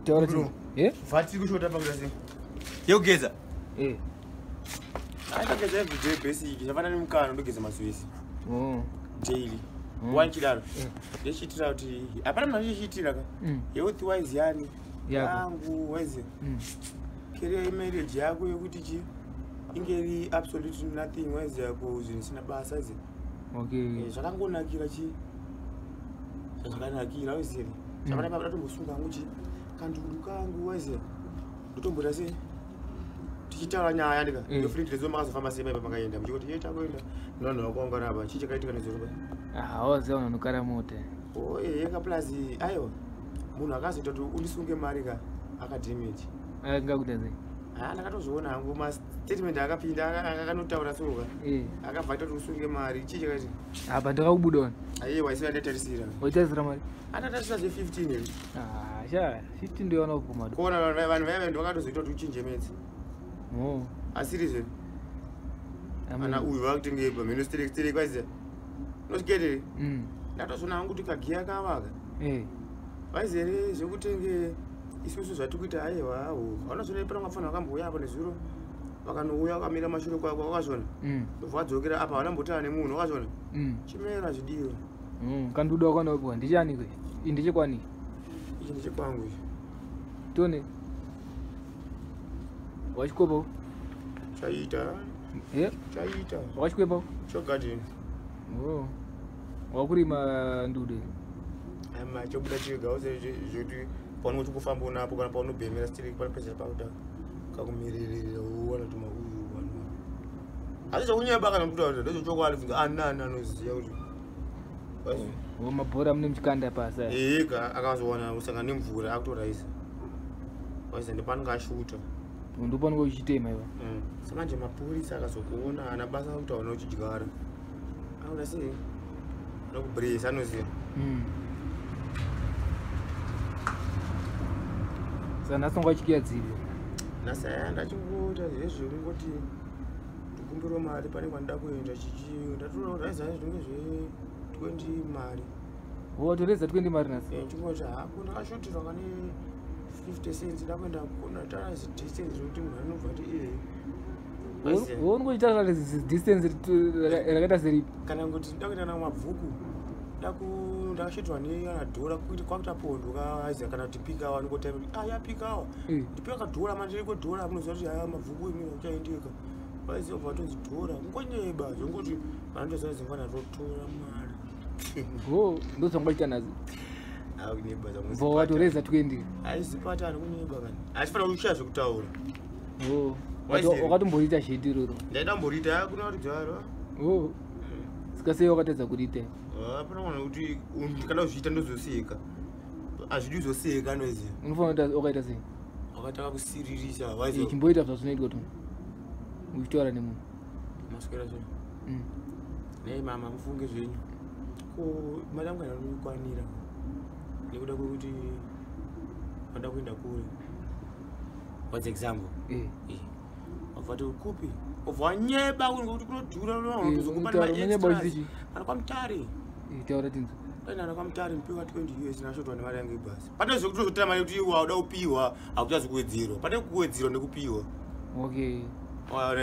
Taura ti. Eh? Vatiri kushota pakuita sei? Yekugeza. Eh. Aitageza everyday basic. Zvafanana nemukana ndogeza mazuva Oh. Daily. Wanchidaro. Eh. Ndechiitira kuti hapana munhu achichiitira ka. Health wise yani. Yako. Yangu wise. Career marriage yako yekuti chi inge iri absolute nothing wise yako zvinhu zvisina basa izi. Okay. Eh, zvakangonakira chi zvakanakira wise. Zvakana baba ndatombosunga hangu chi kandudu kangu wise. Ndotomboita sei? Tichitaura nyaya ndika. Ndofunga kuti makazofamba sei paipa makaenda. Muchikuti yeta kuenda. Nvanhu vakaungana apa. Chii chakaitika nezuro pa? Ah, waziva unonokara mota. Oh, eh, ka plus aiwa. Munhu akazoita kuti undisunge mari ka akadamage. Angakuita sei? Ah, ndakatozviona hangu ma statement akapinda akanotaura soka. Eh. Akabva aita kuti usunge mari. Chii chakaitika? Apa ndakakubuda wani. Aiwa, isiyo yandatarisira. Waitarisira mari? Atatarisira zve 15 here. Ah, sha, 15 ndiyo vanobvuma. Kuona vanhu vaya vanhu vakatozoita kuti uchinje metsi. Oh. Asirizve. Amen. Ana uyu vakutenge pamhino sterek sterek vaiziya. Unosikete. Ndatozoona hangu kuti kagiya kavaka. Eh. Vaizere zvekutenge isusu zvatikuita aiwa hawo. Vanozoona pana mafana vakambouya apa nezuro. Vakanouya vakamira mashure kwako wakazviona. Ndobva vadzokera apa havana mbotana nemunhu wakazviona. Chimera zvidiwa. Kandudu wakanopiwa ndichani kwe? Iyi ndechekwani? Ichi ndechekwangu ichi. Tone. Wachikwepa? Chaita. Eh? Chaita. Wachikwepa? Chogarden. Oh. Wakurima ndudu. Ama chobuda chega uze zvekuti paunoti kufamba unapo kana paunobhemera stereki panopedzera pakuda kakumiririra uwana kuti mauyu vanhu. Asi zvekunyeba kana kutaura ndezvechokwadi bvunza ani ani anoziva kuti. Oh, mabhora mune muchikanda pasi. Eh, ka akazowana kusangana nemvura akutoraisa. Waisa ndipo ashuta. Ndipo uchitema iwa. Samanje mapurisa akazokuona ana basa kuti aona uchidyara. Anoda sei? Anokubresa anoziva. Saka nhasi wanga uchikiya dzivi. Nhasi aya ndachingoita zvezvekungoti ndikumbire mari pane kwandida kuenda chichi ndatoraisa zvinenge zve 20 mari. Watoreza 20 mari nhasi? Eh, chingoti hako ndakashotirwa kane 50 cents ndakuenda kuna taraisi distance rekuti munhu anobva ati eh. Unongochitaura distance rakaita seripi? Kana kuti ndakuenda na mabvuku ndakashotirwa neana dhora kuita kwakuita pondo kaiziya kana kuti pikawa anongoti ah yapikawa. Ndipiwa kadhora manje iriko dhora munoziva kuti haya mabvuku imi akuchaendeka. Vaiziva kubva vatonzi dhora kungonyeba zvongoti vanotoziva zingwana rotora mari. Oh, ndozvangoita nhasi. Akunyeba zvangu. Bva watoreza 20. Haisi patani kunyeba kani. Achifanira kushaya zvekutaura. Oh. Waiziva? Wakatomborita sheti iroro. Ndaida mborita kuna kuti dzaro. Oh. Saka sei wakatadza kuriita? Hapana kuona kuti kana kuzviita ndozoseka. Hazvidi kuzoseka noziva. Unofanira kuti wakaita sei? Wakatanga kusiririsa waiziva. Chimboita zvazvinoitwa tu. Uchitaura nemunhu. Maswera zvenyu. Nei mama mufunge zvenyu. Ko mari yangu haina kundikwanira. Nekuda kwekuti vanoda kuenda kure. What's example? Eh. Wabva wati kupi? Wabva wanyeba kuti kunodhura unozokupa Unonyeba nema-extras. uchiti chii? Kana kwaMutare. Taura tinzwe. Kana kwaMutare ndipiwa 20 US ndashotwa nemari yangu yebhasi. Pane zvekutozotora mari yekuti iwe wauda kupiwa hakuchazi kuwedzerwa. Pane kuwedzerwa nekupiwa. Okay.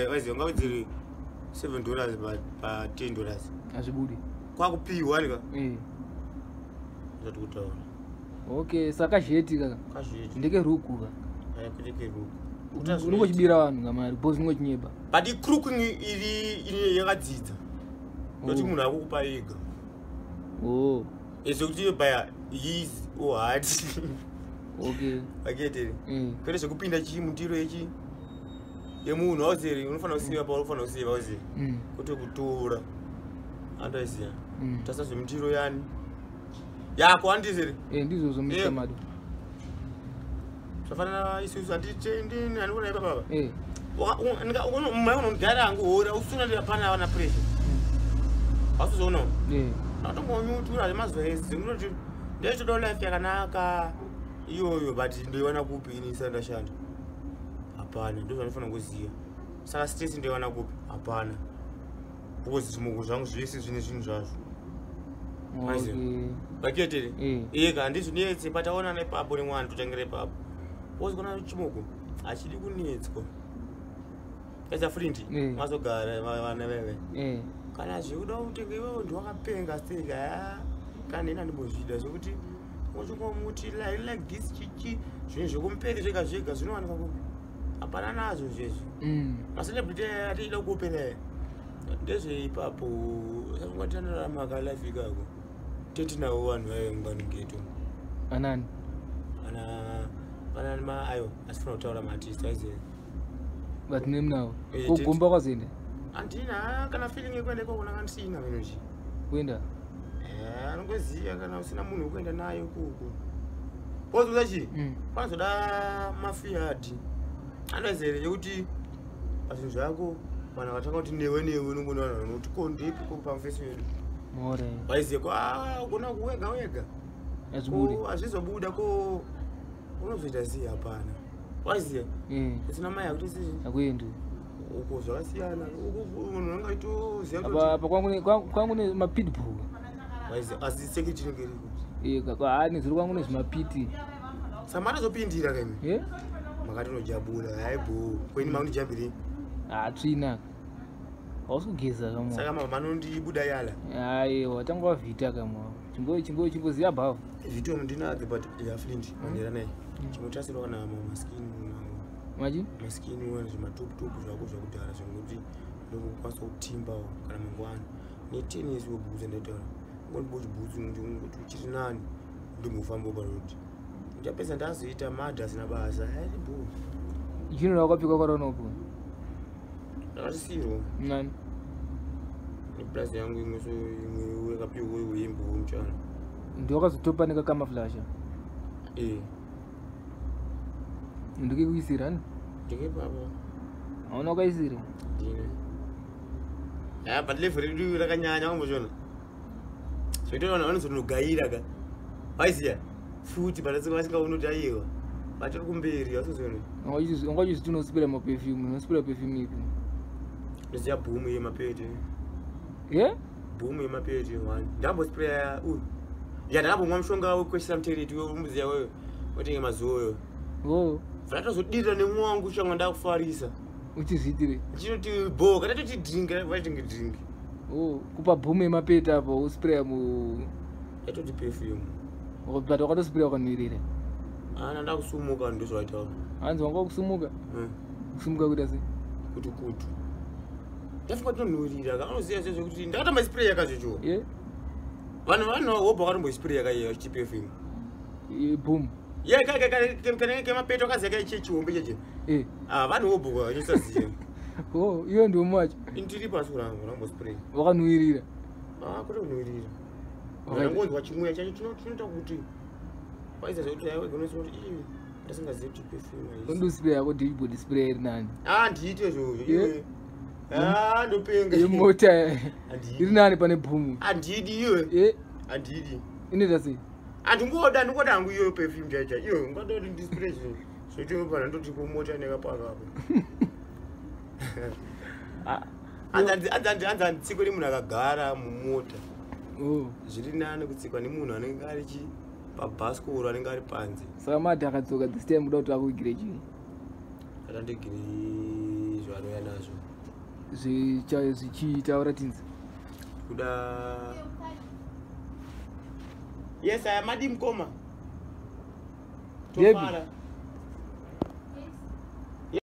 Waiziva ungawedzere $7 pa $10. Hazvibudi. Kwakupiwa ndika. Eh. Ndati kutaura. Okay, saka zheti kaka. Kazheti. Ndeke ruku ka. Ayi kuti ke ruku. Unongochibira vanhu ngamari because unongochinyeba. But crooking iri yakadzidza. Ndokuti munhu akukupa ega. Oh. Ezvekuti by his or heart. Okay. Aketere. Kwete zvekupinda chii mundiro yechi yemunhu auzere unofanira kusiva paunofanira kusiva auzere. Kwete kutora. Andoziya. Tasa zvemundiro yani. Yako andizere. Eh, ndizvozvo Mr. Madu. Zvafanana isusu handitendi handikuona ipa baba. Eh. Mai unondigara hangu hora usina kuti hapana havana pressure. Hausizoona? Eh. Ndatombonyutura zvemazuva ese ndinoti ndaichodawo life yakanaka iyoyo but ndoiwana kupi ini isati ndashanda. Hapana, ndozvandinofanira kuziva. Saka stress ndoiwana kupi? Hapana. Because zvimoko zvangu zvese zvine zvinhu zvazvo. Okay. Vaketere. Eka handizvinetse pataonana ipapo nemwana totangira ipapo. Wozikona chimoko hachidi kunetswa. Eza frindi mazogara vana veve. Kana zvekuda kutenge iwewe ndiwakapenga steka kana ina ndimbozvida zvekuti uchingomuti like this chichi zvinhu zvekumperi zvega zvega zvinowanikwa kupi? Hapana nazvo zvezvi. Macelebrity atida kuopera ndezveipapo sakungatanarama kalife ikako. Tetinawo vanhu vainganigeto. Anani? Ana ma ayo asifuna kutaura maartist aiziva. But name nawo. Kugomba kwazoenda? Handina kana feeling yekuenda ikoko ndanga ndisina minochi. Kuenda? Anongoziva kana usina munhu wekuenda naye ikoko. Wozoza chii? Panozoda mafiat anoziva yekuti pazvinhu zvako vanhu vakatanga kuti newe newe unongoona vanhu vanoti ko ndipi ko pamufesi wedu. More. Waiziva ko ugona kuwega wega. Hazvibudi. Ko hazvizobuda ko unozoita sei hapana. Waiziva usina mai akuti sei Hakuendi. Uko zvakasiyana uko munhu anenge achitoziva Apa kuti apa kwangu ne mapitbull. Waiziva asi security inenge iriko. Nezuro kwangu nezvimapiti. Saka matozopindira kaimi. Eh? Makatonojabula haibo kweni makundijambirei. Ah, tsvina. Hausi kugeza kamwa. Saka mabva manondibuda yala. Aiwa, tanga wavhita kamwa. Chimbo chimbo chimboziya bhavhu. Zvito ndinadzo but ya flint mandira naye. Chimotasirwa kana maskini Machi? Maskini wana zvimatuputupu zvako zvekudhara zvekuti ndokukwanisa kutimbawo kana mangwana. Netenisi webhutsu ndaitaura. Ngondibo chibhutsu kuti uchiri nani ndimbofambawo parodi. Ndichapedza ndazoita madha asina basa. Hairibo. Jino rakapfeka kwaraonopo. Ndakasisirwa. Nani? Neplazi yangu imwe so imwe yakapiwa uimbo muchana. Ndiwakazotopa nekakamaflasha. Eh, Ndikekuisira ni? ndikepapa. Hauna wakaisira? Ndine. Ya, but level redu rakanyanya wambozviona. Zvekuti vanhu vanozonogaira ka. Waiziya? Futi but vasingaoni kuti aiwa. Vatori kumberi vasozoona. Wanga uchizviti unosipira maperfume, unosipira perfume ipi? Ndoziya boom yemapete. Ye? Boom yemapete one. Ndambospraya uyu. Ya ndakambomwa mushonga wekweshera mutereti wemuziya wewe. Otenge mazuva. Oh, Vatozodira nemwe wangu changa ndakufarisa. Uchizviitire. Chinoti bo kana toti drink vaitenge drink. Oh, kupa boom yemapete apa uspraya mu Yatoti perfume. But wakatospraya wakanhuwirira. Ana ndakusumuka ndozvaitaura. Hanzi wanga wakusumuka? Kusumuka kuita sei? Kuti kutu ndafunga tinonhuwirira ka anoziva zve zvekuti ndakatamba spray yakazvicho. Ye? Vanhu hobho vakatomboispray yakaiya chichi perfume. Boom. Ye kana kemapeto akaziya kai chihombe cheche. Eh. Ah, vanhu hobho vachisaziva. Oh, iwe ndiwe wacho. Indiri pasi kurangu rambospray. Wakanhuwirira. Ah, kutonhuwirira. Wakaita- Ndangonzwa chimweya chacho chinoita kuti waiziva zvekuti aiwe gonosi kuti ii ndasingazivi kuti perfume haisi. Undospraya yako dashboard spray iri nani? Ah, ndiite izvozvo Ye? iwe. Ah, ndopenga. Yemota Handidi. iri nani pane boom. Handidi iwe. Ye? Handidi. Inoita sei? Handingoda ndingoda hangu iyoyo perfume chaicha iyo ungada kuti ndispray zvinhu zvoiti pana ndoti kumota nekapaka apo. Ah. Hanzi handitsikwe nemunhu akagara mumota. Oh. Zviri nani kutsikwa nemunhu anenge ari chi pabhasikoro anenge ari panze. Saka mati akadzoka this time kuda kuti akuvigire chii? Atandigiri zvaanouya nazvo. Zvichiitaura tinzi. Kuda yes aya madi mukoma. Baby. Tofara.